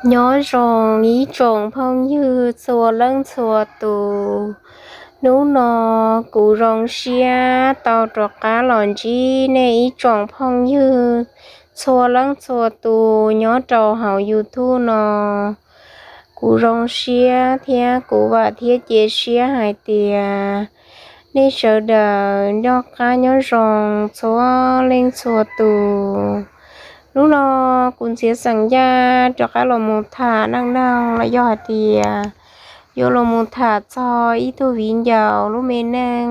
Nyob zoo ib tsoom phooj ywg txhua leej txhua tus, hnub no kuv zoo siab tau rov qab los ntsib nej ib tsoom phooj ywg txhua leej txhua tus nyob rau hauv YouTube no. Kuv zoo siab thiab kuv vam thiab cia siab hais tias nej sawv daws noj qab nyob zoo txhua leej txhua tus. Hnub no kuv ntxiv xeem yaj rov qab los mus tham neej neeg los yog hais tias yuav los mus tham txog ib tug viv ncaus lub me neej,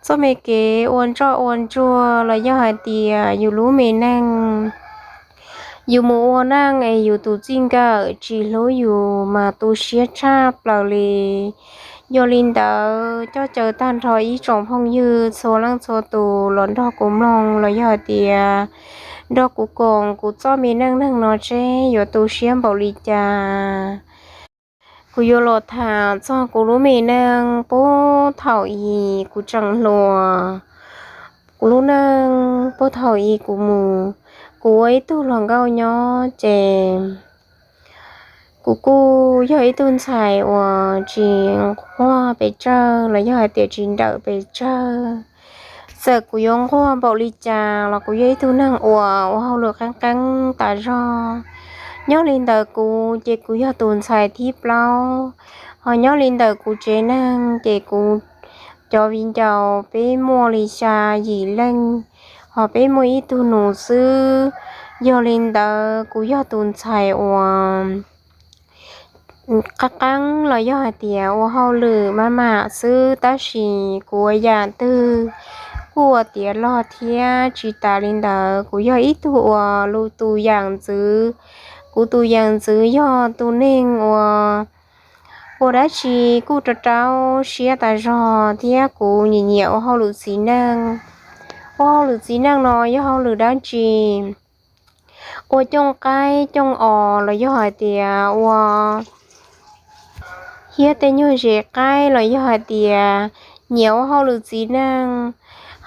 txoj me kev ua ntsoj ua ntsuag los yog hais tias yus lub me neej, yus mus ua neej es yus tus txij nkawm tsis hlub yus mas tu siab tshaj plaws li. Yog li ntawd coj caw tag nrho ib tsoom phooj ywg txhua leej txhua tus los nrog kuv mloog los yog hais tias nrog kuv koom kuv txoj me neej neeg no seb yuav tu siab npaum li cas. Kuv yuav los tham txog kuv lub me neej puag thaum i kuv tseem hluas. Kuv lub neej puag thaum i kuv mus, kuv ua ib tug hluas nkauj nyob ces kuv kuj yog ib tug ntxhais uas tsis nquag pes tsawg los yog hais tias tsis nrawm pes tsawg. Txawm kuv yuav nquag npaum li cas los kuv yog ib tug neeg uas ua hauj lwm qeeb qeeb tas zog. Nyob li ntawd kuv ces kuv yog tus ntxhais thib plaub, ho nyob li ntawm kuv tsev neeg ces kuv cov viv ncaus peb muaj li xya yim leej, ho peb muaj ib tug nus xwb. Yog li ntawd kuv yog tus ntxhais uas qab qeeb los yog hais tias ua hauj lwm maj mam xwb, tab sis kuv ua yam twg kuj ua tiav log thiab. Tsis tas li ntawd kuv yog ib tug uas lus tus yam ntxwv, kuv tus yam ntxwv yog tus neeg uas ua dab tsi kuj rau rau siab tas zog thiab kuv nyiam nyiam ua hauj lwm txiv neej. Ua hauj lwm txiv neej no yog hauj lwm dab tsi? Ua cooj qaib cooj os los yog hais tias ua hiab tej nyuag zes qaib los yog hais tias nyiam ua hauj lwm txiv neej.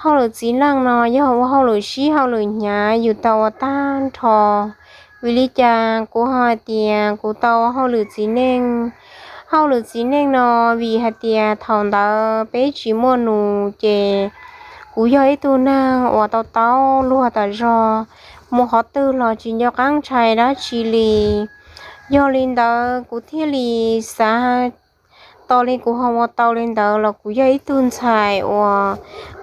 Hauj lwm txiv neej no yog ua hauj lwm sib hauj lwm hnyav yus tau ua tag nrho. Vim li cas kuv ho hais tias kuv tau ua hauj lwm txiv neej? Hauj lwm txiv neej no vim hais tias thaum ntawd peb tsis muaj nus ces kuv yog ib tug neeg uas tau taub luag tas zog, mus qhov twg los tsis nco qab ntshai dab tsi li. Yog li ntawd kuv thiaj li xav, tos li kuv ho ua tau li ntawd los kuv yog ib tug ntxhais uas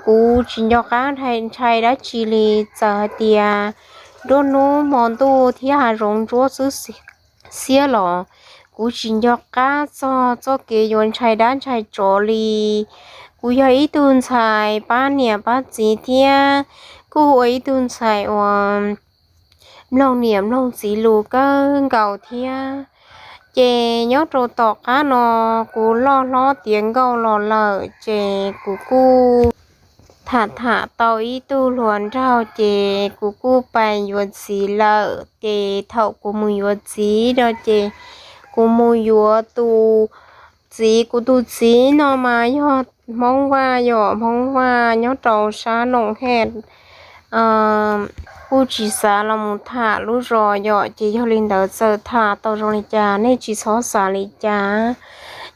kuv tsis nco qab ntshai dab tsi li. Txawm hais tias nruab hnub hmo ntuj thiab hav zoov ntsuab xwb xiab los kuv tsis nco qab txog txoj kev yuav ntshai dab ntshai tsov li. Kuv yog ib tug ntxhais pab niam pab txiv thiab kuj ua ib tug ntxhais uas mloog niam mloog txiv lus kawg nkaus thiab. Ces nyob rau tom qab no kuv loj hlob tiav nkauj los lawm ces kuv kuj tham tham tau ib tug hluas nraug ces kuv kuj pais yuav txiv lawm. Ces thaum kuv mus yuav txiv no ces kuv mus yuav tus txiv, kuv tus txiv no mas yog Hmoob Vaj, yog Hmoob Vaj nyob rau sab Noom Hej. Kuj tsis xav los mus tham lub zos yom, ces yog li ntawd txawm tham tau zoo li cas nej tsis txhob xav li cas.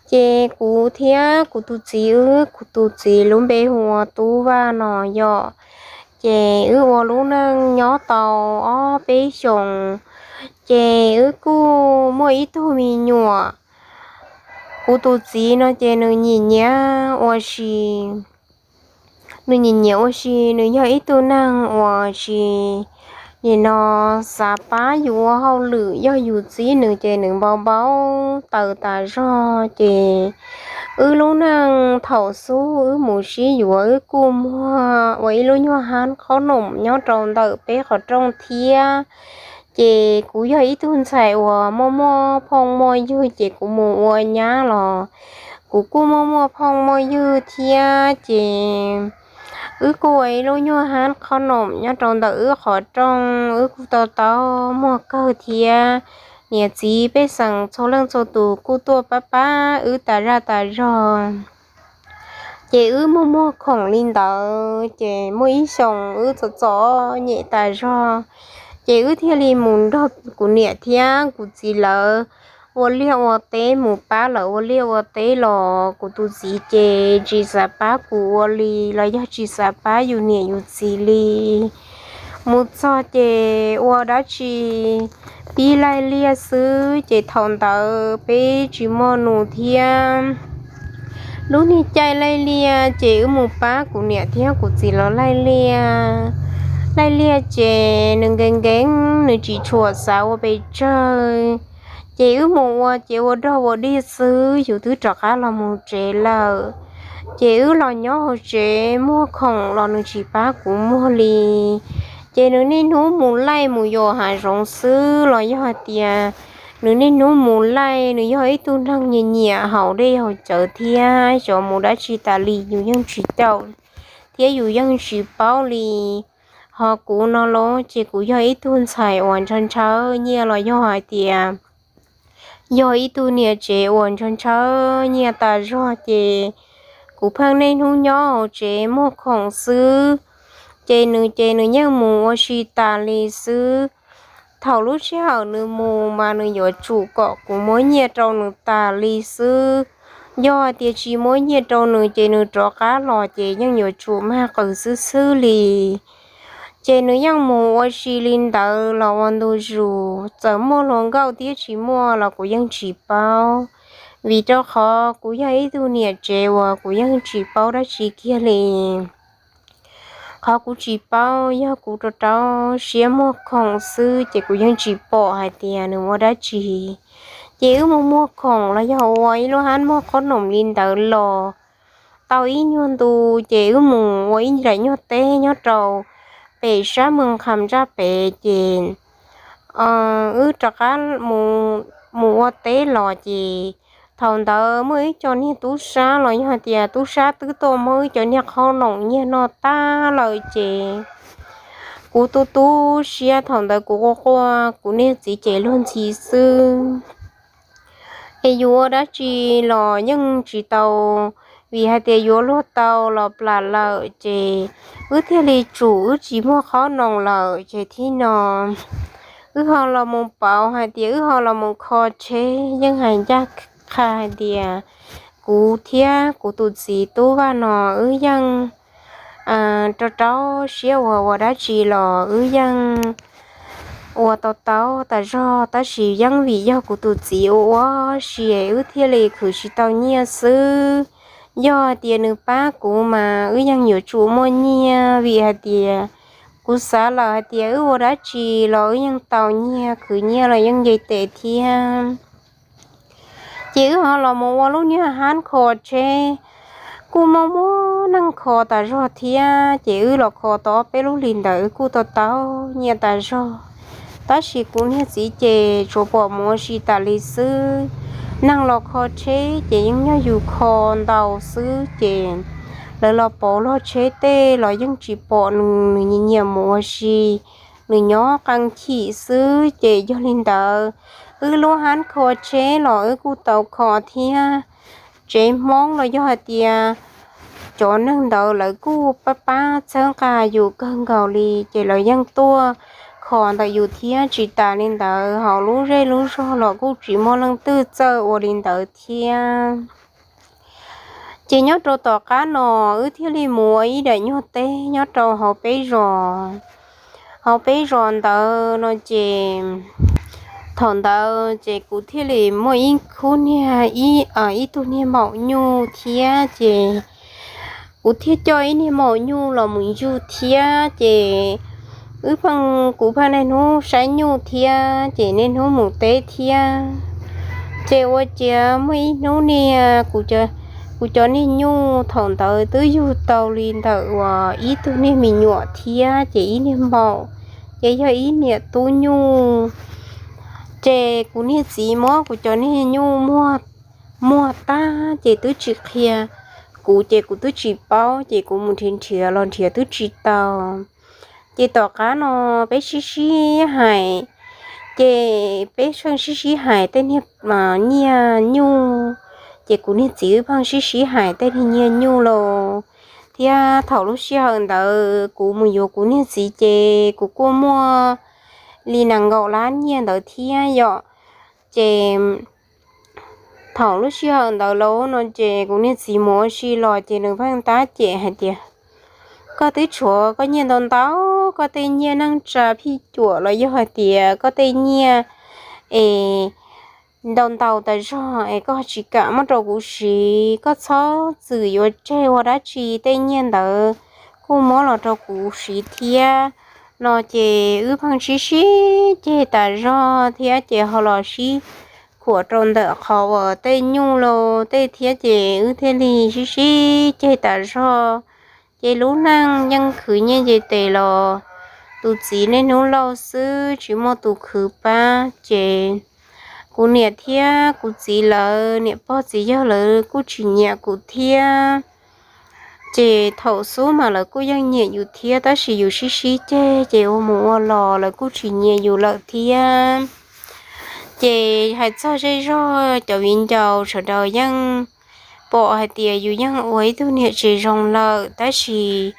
Ces kuv thiab kuv tus txiv, wb kuv tus txiv lub npe hu ua Tub Vaj no yom. Ces wb ua lub neej nyob tau ob peb xyoos, ces wb kuj muaj ib tug me nyuam. Kuv tus txiv no ces nws nyiam nyiam ua si, nws nyiam nyiam ua si, nws yog ib tug neeg uas tsis nim no xav pab yus ua hauj lwm, yog yus txib nws ces nws npau npau taws tas zog. Ces wb lub neej thaum xub wb mus sib yuav wb kuj muag ua ib lub nyuag hab qhob noom nyob rau ntawm peb qhov rooj thiab. Ces kuv yog ib tug ntxhais uas muaj muaj phooj muaj ywg ces kuv mus ua nyab los kuv kuj muaj muaj phooj muaj ywg thiab. Ces wb kuj ua ib lub nyuag hab qhob noom nyob rau ntawm wb qhov rooj, wb kuj tau tau muag kawg thiab. Niam txiv pej xeem txhua leej txhua tus kuj tuaj pab pab wb tas zaj tas zog. Ces wb muag muag khoom li ntawd ces muaj ib xyoos wb txom txom nyem tas zog, Ces wb thiaj li mus nrog kuv niam thiab kuv txiv lawv ua liaj ua teb, mus pab lawv ua liaj ua teb los kuv tus txiv ces tsis xav pab kuv ua li los yog tsis xav pab yus niam yus txiv li. Mus txog ces ua dab tsi pib laij liaj xwb, ces thaum ntawd peb tsis muaj nus thiab. Lub niag caij laij liaj ces wb mus pab kuv niam thiab kuv txiv lawv laij liaj. Laij liaj ces nws nkees nkees, nws tsis tshua xav ua pes tsawg. Ces wb mus ua ces ua dog ua dig xwb, yus twb rov qab los mus tsev lawm. Ces wb los nyob hauv tsev, muag khoom los nws tsis pab kuv muag li. Ces nws niaj hnub mus laij mus yos hav zoov xwb los yog hais tias nws niaj hnub mus laij, nws yog ib tug neeg nyiam nyiam haus dej haus cawv thiab xyov mus dab tsi tas li yus yeej tsis caum thiab yus yeej tsis paub li. Ho kuv no los ces kuv yog ib tug ntxhais uas ntshaw ntshaw nyiaj los yog hais tias yog ib tug niam tsev uas ntshaw ntshaw nyiaj tas zog ces kuv pheej niaj hnub nyob hauv tsev muag khoom xwb. Ces nws ces nws yeej mus ua si tas li xwb. Thaum lub sij hawm nws mus mas nws yuav tsum kom kuv muab nyiaj rau nws tas li xwb. Yog hais tias tsis muab nyiaj rau nws ces nws rov qab los ces yeej yuav tsum mag qws xwb xwb li. Ces nws yeej mus ua si li ntawd los ua ntu zus, txawm muaj hluas nkauj thiab tsis muaj los kuv yeej tsis paub, vim rau qhov kuv yog ib tug niam tsev uas kuv yeej tsis paub dab tsi kiag li. Qhov kuv tsis paub yog kuv rau rau siab muag khoom xwb ces kuv yeej tsis pom hais tias nws ua dab tsi. Ces wb mus muag khoom los yog ua ib lub hab muag qhob noom li ntawd los tau ib nyuag ntu, ces wb mus ua ib daim nyuag teb nyob rau pem sab moos qham ntsaj pem ces wb rov qab mus ua teb los ces thaum ntawd muaj ib co niag tub sab los yog hais tias tub sab twb tuaj muab wb cov niag qhob noom nyiag noj tag lawm ces kuv tu tu siab, thaum ntawd kuv quaj quaj, kuv niag txiv ces luag ntxhi xwb. Es yuav ua dab tsi los yeej tsis tau, vim hais tias yuav luag tau los plam lawm ces wb thiaj li tsum wb tsis muag qhob noom lawm ces thiab no wb ho los mus pauv hais tias wb ho los mus kho tsheb, yeej hais ncaj qha hais tias kuv thiab kuv tus txiv tub vaj no wb yeej rau rau siab uas ua dab tsi los wb yeej ua tau tau tas zog, tab sis yeej vim yog kuv tus txiv ua ua si wb thiaj li khwv tsis tau nyiaj xwb. Yog hais tias nws pab kuv mas wb yeej yuav tsum muaj nyiaj, vim hais tias kuv xav lawm hais tias wb ua dab tsi los wb yeej tau nyiaj, khwv nyiaj los yeej nce tes thiab. Ces wb ho los mus ua lub niag hab kho tsheb, kuj muaj muaj neeg kho tas zog thiab, ces wb los kho tau ob peb lub li ntawd wb kuj tau tau nyiaj tas zog. Tab sis kuv niag txiv ces tsuas pom mus ua si tas li xwb. Neeg los kho tsheb ces yeej yog yus kho ntau xwb, ces lawv los pauv log tsheb tej los yeej tsis pom nws, nws nyiam nyiam mus ua si, nws nyob qee chim xwb. Ces yog li ntawd, wb lub hab kho tsheb los wb kuj tau kho thiab. Tsev Hmoob los yog hais tias cov neeg ntawd lawv kuj pab pab txhawb nqa yus kawg nkaus li, ces lawv yeej tuaj kho ntawm yus thiab. Tsis tas li ntawd hauv lub zej lub zog los kuj tsis muaj leej twg txawj ua li ntawd thiab. Ces nyob rau tom qab no wb thiaj li mus ua ib daim nyuag teb nyob rau hauv peb zos, hauv peb zos ntawd no ces thaum ntawd ces kuv thiaj li muaj ib khub niag, ib tug niag maum nyuj thiab, ces kuv thiaj coj ib niag maum nyuj los mus yug thiab. Ces wb pheej, kuv pheej niaj hnub saib nyuj thiab ces niaj hnub mus teb thiab. Ces ua ciav muaj ib hnub niag kuv cov niag nyuj thaum ntawd twb yug tau li ntawm uas ib tug niag me nyuam thiab ces ib niag maum, ces yog ib niam tub nyuj. Ces kuv niag txiv muab kuv cov niag nyuj muag tag ces twb tsis qhia kuv, ces kuv twb tsis paub, ces kuv mus nrhiav nrhiav los nrhiav twb tsis tau. Ces tom qab no peb sib sib hais, ces peb pheej sib sib hais tej niag nyiaj nyuj, ces kuv niag txiv wb pheej sib sib hais tej niag nyiaj nyuj los. Thiab thaum lub sij hawm ntawd kuv mus yuav kuv niag txiv ces kuv kuj muaj li nees nkaum lab nyiaj ntawd thiab yom. Ces thaum lub sij hawm ntawd los no ces kuv niag txiv mus ua si los ces nws pheej tab cem hais tias, koj twb tshuav koj nyiaj ntau ntau, koj tej nyiaj neej tsa phij cuam los yog hais tias koj tej nyiaj es ntau ntau tas zog es koj tsis kam muab rau kuv siv, koj txhob txwm yuav tseg ua dab tsi, tej nyiaj ntawd kuj muab los rau kuv siv thiab no ces wb pheej sib sib ceg tas zog thiab ces ho los sib khuam rau ntawm qhov uas tej nyuj los tej thiab ces wb thiaj li sib sib ceg tas zog. Ces lub neej yeej khwv nyiaj nce tes los tus txiv niaj hnub lauj xwb tsis muaj tus khwv pab ces kuv niam thiab kuv txiv lawv niam pog txiv yawg lawv kuj tsis nyiam kuv thiab. Ces thaum xub mas lawv kuj yeej nyiam yus thiab tab sis yus sib sib ceg ces ua mus ua los lawv kuj tsis nyiam yus lawm thiab. Ces hais txog zej zog cov viv ncaus sawv daws yeej pom hais tias yus yeej ua ib tug niam tsev zoo lawm tab sis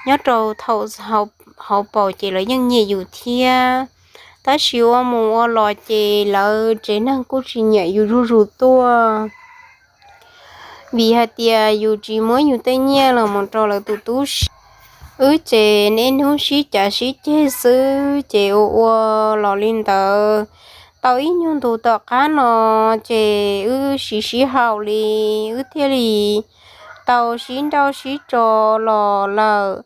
nyob rau thaum hauv paus ces lawv yeej nyiam yus thiab. Tab sis ua mus ua los ces lawv tsev neeg kuj tsis nyiam yus zuj zus tuaj vim hais tias yus tsis muab yus tej nyiaj los mus rau lawv tus tub siv. Wb ces niaj hnub sib cav sib ceg xwb ces ua ua los li ntawd. Tau ib nyuag ntus tom qab no ces wb sib sib haum li, wb thiaj li tau sib nrauj sib tso los lawm.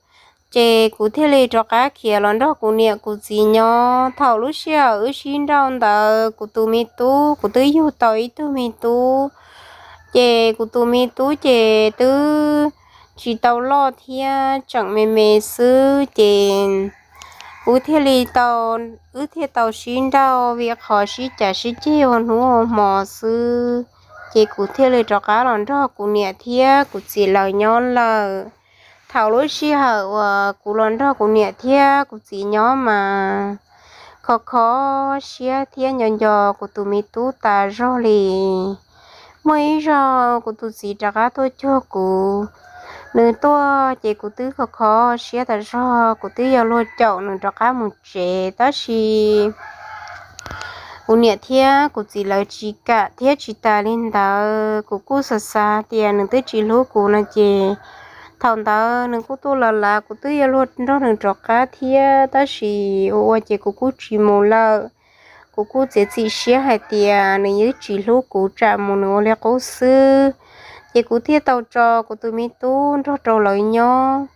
Ces kuv thiaj li rov qab khiav los nrog kuv niam kuv txiv nyob. Thaum lub sij hawm wb sib nrauj ntawd kuv tus me tub, kuv twb yug tau ib tug me tub, ces kuv tus me tub ces twb tsis tau loj thiab tseem me me xwb ces kuv thiaj li tau, wb thiaj tau sib nrauj vim qhov sib cav sib ceg ua hnub ua hmo xwb. Ces kuv thiaj li rov qab los nrog kuv niam thiab kuv txiv lawv nyob lawm. Thaum lub sij hawm uas kuv los nrog kuv niam thiab kuv txiv nyob mas khov kho siab thiab nco nco kuv tus me tub tas zog li. Muaj ib zaug kuv tus txiv rov qab tuaj cuag kuv, nws tuaj ces kuv twb khov kho siab tas zog, kuv twb yuav luag caum nws rov qab mus tsev tab sis kuv niam thiab kuv txiv lawv tsis kam thiab tsis tas li ntawd kuv kuj xav xav tias nws twb tsis hlub kuv no ces thaum ntawd nws kuj tuaj los lav kuv twb yuav luag nrog nws rov qab thiab tab sis ua ua ces kuv kuj tsis mus lawm. Kuv kuj txiav txim siab hais tias nws yeej tsis hlub kuv tsam mus nws ua li qub xwb. Ces kuv thiaj tau tso kuv tus me tub nrog rau lawv nyob.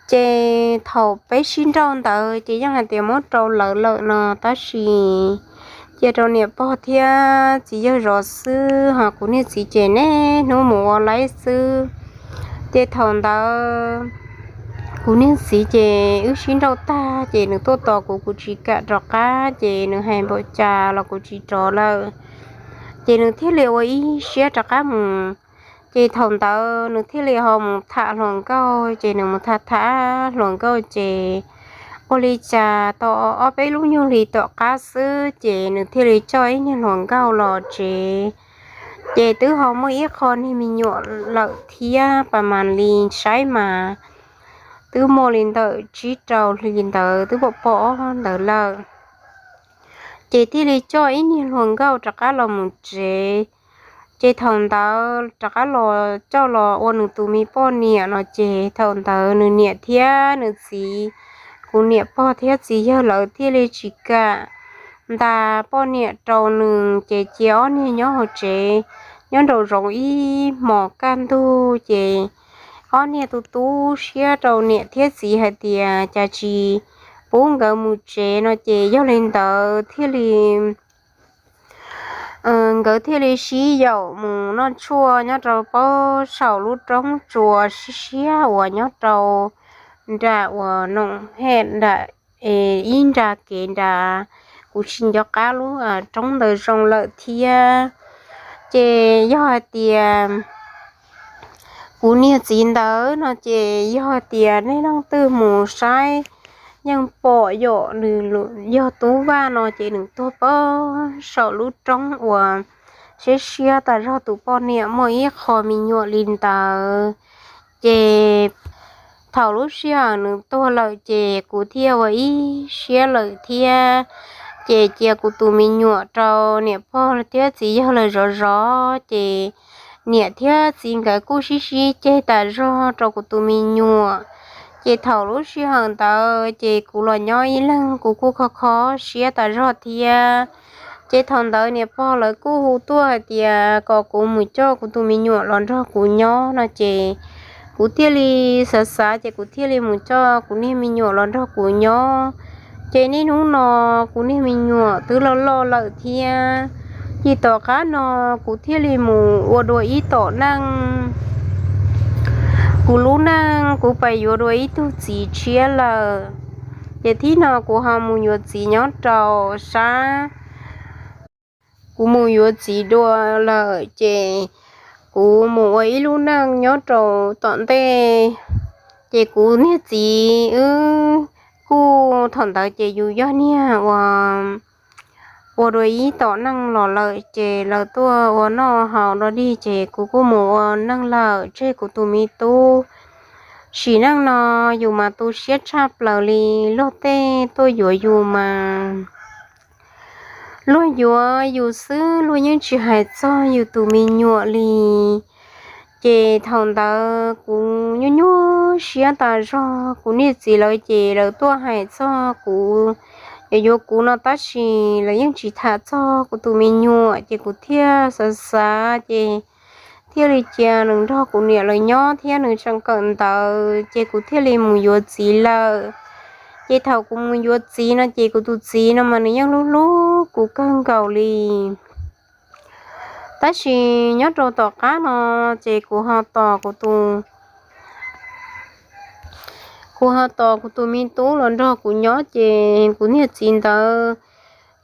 Ces thaum peb sib nrauj ntawd ces yeej hais tias muab rau lawv lawm no tab sis cia rau niam pog thiab txiv yawg zov xwb ho kuv niag txiv ces niaj hnub mus ua laib xwb. Ces thaum ntawd kuv niag txiv ces wb sib nrauj tag ces nws tuaj tos kuv, kuv tsis kam rov qab ces nws hais npaum cas los kuv tsis rov lawm. Ces nws thiaj li ua ib siab rov qab mus. Ces thaum ntawd nws thiaj li ho mus tham hluas nkauj, ces nws mus tham tham hluas nkauj ces ua li cas tau ob peb lub nyuag hli tom qab xwb ces nws thiaj li coj ib niag hluas nkauj los tsev. Ces twb ho muaj ib qho niag me nyuam lawm thiab pas mas li saib mas twb muaj li ntawm tsib rau hli ntawd twb pom pom ntawd lawm. Ces thiaj li coj ib niag hluas nkauj rov qab los mus tsev. Ces thaum ntawd rov qab los coj los ua nws tus me poj niam no ces thaum ntawd nws niam thiab nws txiv, kuv niam pog thiab txiv yawg lawv thiaj li tsis kam nta poj niam rau nws ces cia ob niag nyob hauv tsev nyob nraum zoov ib hmos kaj ntug ces ob niag tu tu siab rau niam thiab txiv hais tias cas tsis pub nkawd mus tsev no ces yog li ntawd thiaj li nkawd thiaj li sib yaum mus noj tshuaj nyob rau pab saum lub roob tsua siab siab uas nyob rau nram uas noom hej nram ib nra kev nrad, kuv tsis nco qab lub roob ntawd zoo lawm thiab. Ces yog hais tias kuv niag txiv ntawd no ces yog hais tias nej leej twg mus saib yeej pom yom, nws yog Tub Vaj no ces nws tuag pab saum lub roob uas siab siab tas zog tus poj niam muaj ib qho me nyuam li ntawd. Ces thaum lub sij hawm nws tuag lawm ces kuv thiaj ua ib siab lawm thiab. Ces cia kuv tus me nyuam rau niam pog thiab txiv yawg lawv zov zov, ces niam thiab txiv nkawd kuj sib sib ceg tas zog rau kuv tus me nyuam. Ces thaum lub sij hawm ntawd ces kuv los nyob ib leeg kuv kuj kho kho siab tas zog thiab. Ces thaum ntawd niam pog lawv kuj hu tuaj hais tias kom kuv mus coj kuv tus me nyuam los nrog kuv nyob no ces kuv thiaj li xav xav ces kuv thiaj li mus coj kuv niag me nyuam los nrog kuv nyob. Ces niaj hnub no kuv niag me nyuam twb loj loj lawm thiab. Ces tom qab no kuv thiaj li mus ua dua ib tom neej. Kuv lub neej kuv pais yuav dua ib tug txiv tshiab lawm. Ces thib no kuv ho mus yuav txiv nyob rau sab, kuv mus yuav txiv dua lawm ces kuv mus ua ib lub neej nyob rau tom ntej. Ces kuv niag txiv wb kuj thaum ntawd ces yus yog niag uas ua dua ib tom neej los lawm ces lawv tuaj ua noj haus dog dig ces kuv kuj mus ua neej lawm tseg kuv tus me tub. Sim neej no yus mas tu siab tshaj plaws li, luag tej tuaj yuav yus mas luag yuav yus xwb luag yeej tsis hais txog yus tus me nyuam li. Ces thaum ntawd kuv nyuaj nyuaj siab tas zog, kuv niag txiv lawv ces lawv tuaj hais txog kuv, yuav yuav kuv no tab sis lawv yeej tsis tham txog kuv tus me nyuam ces kuv thiaj xav xav ces thiaj li cia nws nrog kuv niam lawv nyob thiab nws tseem kawm ntawv ces kuv thiaj li mus yuav txiv lawm. Ces thaum kuv mus yuav txiv no ces kuv tus txiv no mas nws yeej hlub hlub kuv kawg nkaus li. Tab sis nyob rau tom qab no ces kuv ho tos kuv tus kuv ho tos kuv tus me tub los nrog kuv nyob ces kuv niag txiv ntawd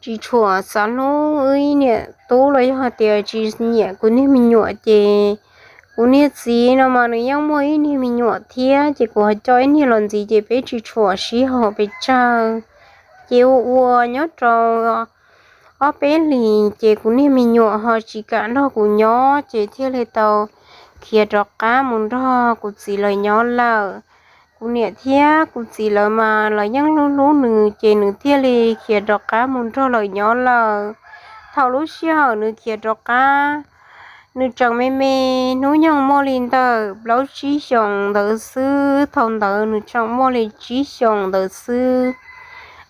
tsis tshua xav hlub wb ib niam tub los yog hais tias tsis nyiam kuv niag me nyuam ces kuv niag txiv no mas nws yeej muaj ib niag me nyuam thiab ces kuv ho coj ib niag los ntxiv ces peb tsis tshua sib haum pes tsawg. Ces ua ua nyob rau ob peb hlis ces kuv niag me nyuam ho tsis kam nrog kuv nyob ces thiaj li tau khiav rov qab mus nrog kuv txiv lawv nyob lawm. Kuv niam thiab kuv txiv lawv mas lawv yeej hlub hlub nws ces nws thiaj li khiav rov qab mus nrog lawv nyob lawm. Thaum lub sij hawm nws khiav rov qab, nws tseem me me, hnub nyoog muaj li ntawm plaub tsib xyoos ntawd xwb, thaum ntawd nws tseem muaj li tsib xyoos ntawd xwb.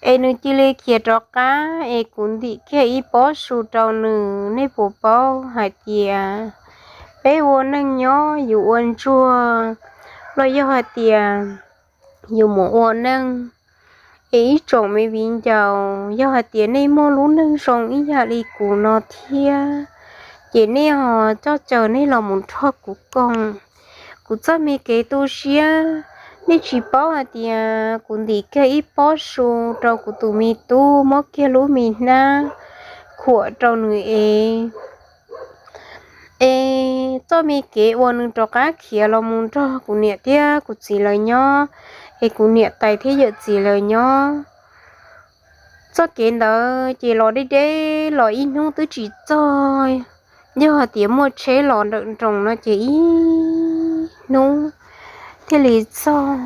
Es nws cia li khiav rov qab es kuv ntim kiag ib pob su rau nws, nej puas paub hais tias peb ua neej nyob yus ua ntsuag los yog hais tias yus mus ua neej, es ib tsoom me viv ncaus yog hais tias nej muaj lub neej zoo ib yam li kuv no thiab ces nej ho coj caw nej los mus nrog kuv koom kuv txoj me kev tu siab. Nej tsis paub hais tias kuv ntim kiag ib pob su rau kuv tus me tub muab kiag lub me hnab khuam rau nws es es txoj me kev uas nws rov qab khiav los mus nrog kuv niam thiab kuv txiv lawv nyob, es kuv niam tais thiab yawm txiv lawv nyob. Txoj kev ntawd ces los deb deb los ib hnub twb tsis txog, yog hais tias muaj tsheb los nrawm nroos no ces ib hnub thiaj li txog.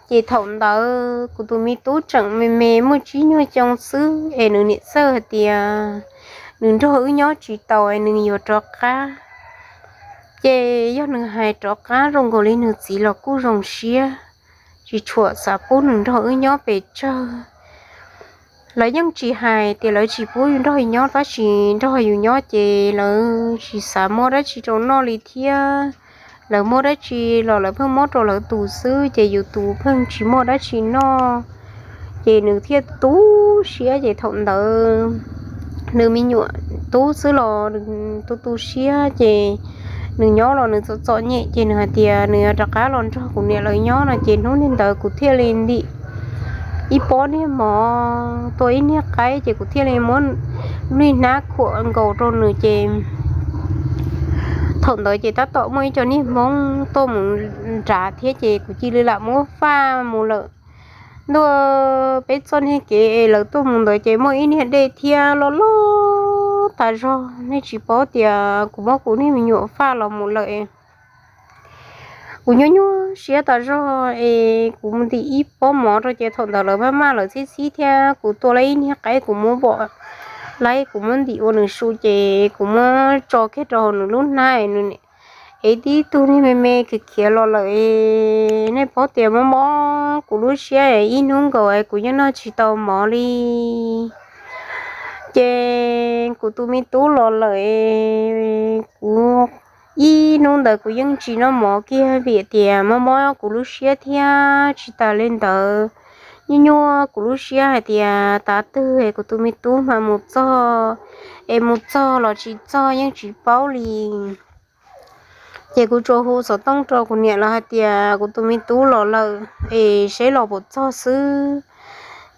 Ces thaum ntawd kuv tus me tub tseem me me muaj tsib nyuag xyoo xwb es nws niam txawj hais tias nws nrog wb nyob tsis tau es nws yuav rov qab. Ces yog nws hais rov qab zoo nkaus li nws txiv los kuj zoo siab, tsis tshua xav pub nws nrog wb nyob pes tsawg. Lawv yeej tsis hais tias lawv tsis pub nrog yus nyob tab sis nrog yus nyob ces lawv tsis xav muab dab tsi rau noj li thiab. Lawv muab dab tsi los lawv pheej muab rau lawv tus xwb ces yus tus pheej tsis muaj dab tsi noj. Ces nws thiaj tu siab ces thaum ntawd nws me nyuam tub xwb los nws tu tu siab ces nws nyob los nws txom txom nyem ces nws hais tias nws rov qab los nrog kuv niam lawv nyob no ces hnub niag ntawd kuv thiaj li ntim ib pob niag mov tua ib niag qaib ces kuv thiaj li muab niag hnab khuam nkaus rau nws ces thaum ntawd ces tab tom muaj ib co niag Hmoob tuaj mus nrad thiab ces kuv cia li lam muab faj mus lawm. Ntuj, peb txoj niag kev es lawv tuaj mus ntawd ces muaj ib niag dej thiab loj loj tas zog, nej tsis paub tias kuv muab kuv niag me nyuam faj los mus lawm. Kuv nyuaj nyuaj siab tas zog es kuv mus ntim ib pob mov rau ces thaum ntawd lawv maj maj lawv txhib txhib thiab kuv tua lawm ib niag qaib kuv muab vom lawm kuv muab ntim ua nws su ces kuv muab tso kiag rau hauv nws lub hnab es tib tug niag me me khiav khiav los lawm es nej paub tias mob mob kuv lub siab es ib hnub nkaus es kuv yeej noj tsis tau mov li. Ces kuv tus me tub los lawm es kuv ib hnub ntawd kuv yeej tsis noj mov kiag vim tias mob mob kuv lub siab thiab tsis tas li ntawd nyuaj nyuaj kuv lub siab hais tias tav twg es kuv tus me tub mas mus txog es mus txog los tsis txog yeej tsis paub li. Ces kuv tsuas hu xov tooj rau kuv niam lawv hais tias kuv tus me tub los lawm es seb los puas txog xwb.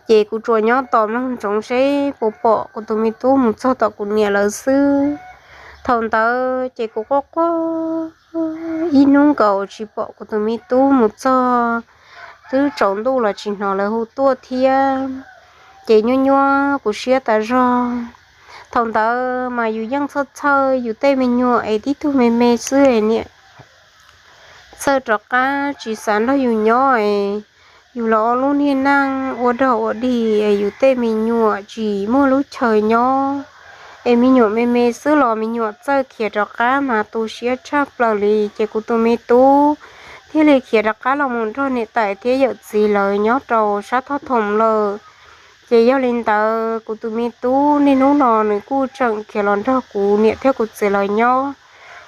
Ces kuv tsuas nyob tos mloog ntsoov seb puas pom kuv tus me tub mus txog tom kuv niam lawv xwb. Thaum ntawd ces kuv quaj quaj ib hnub nkaus tsis pom kuv tus me tub mus txog, twb tsaus ntuj los tsis hnov lawv hu tuaj thiab. Ces nyuaj nyuaj kuv siab tas zog. Thaum ntawd mas yus yeej txhawj txhawj yus tej me nyuam es tib tug me me xwb niam txawj rov qab tsis xav nrog yus nyob es yus los ua lub niag neej ua dog ua dig es yus tej me nyuam tsis muaj lub chaw nyob es me nyuam me me xwb los me nyuam txawj khiav rov qab mas tu siab tshaj plaws li. Ces kuv tus me tub thiaj li khiav rov qab los mus nrog niam tais thiab yawm txiv lawv nyob rau sab thoj thoom lawm. Ces yog li ntawd kuv tus me tub niaj hnub no nws kuj tseem khiav los nrog kuv niam thiab kuv txiv lawv nyob.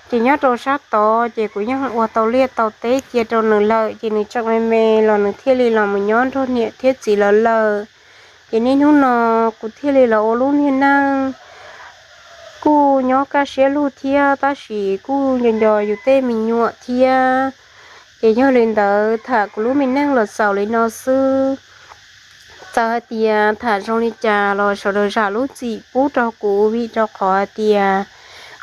Ces nyob rau sab tod ces kuv yeej ua tau liaj tau teb cia rau nws lawm ces nws tseem me me los nws thiaj li los mus nyob nrog niam thiab txiv lawv lawm. Ces niaj hnub no kuv thiaj li los ua lub niag neej kuj nyob kaj siab lug thiab tab sis kuj nco nco yus tej me nyuam thiab. Ces yog li ntawd tham kuv lub me neej los xaus li no xwb. Txawm hais tias tham zoo li cas los sawv daws zam lub txim pub rau kuv vim rau qhov hais tias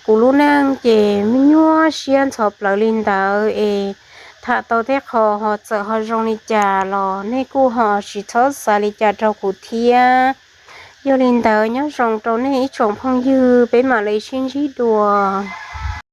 kuv lub neej ces me nyuaj siab ntxhov plawv li ntawd es tham tau tej qho ho txawm ho zoo li cas los nej kuj ho tsis txhob xav li cas rau kuv thiab. Yog li ntawd nyob zoo rau nej ib tsoom phooj ywg peb mam li sib ntsib dua.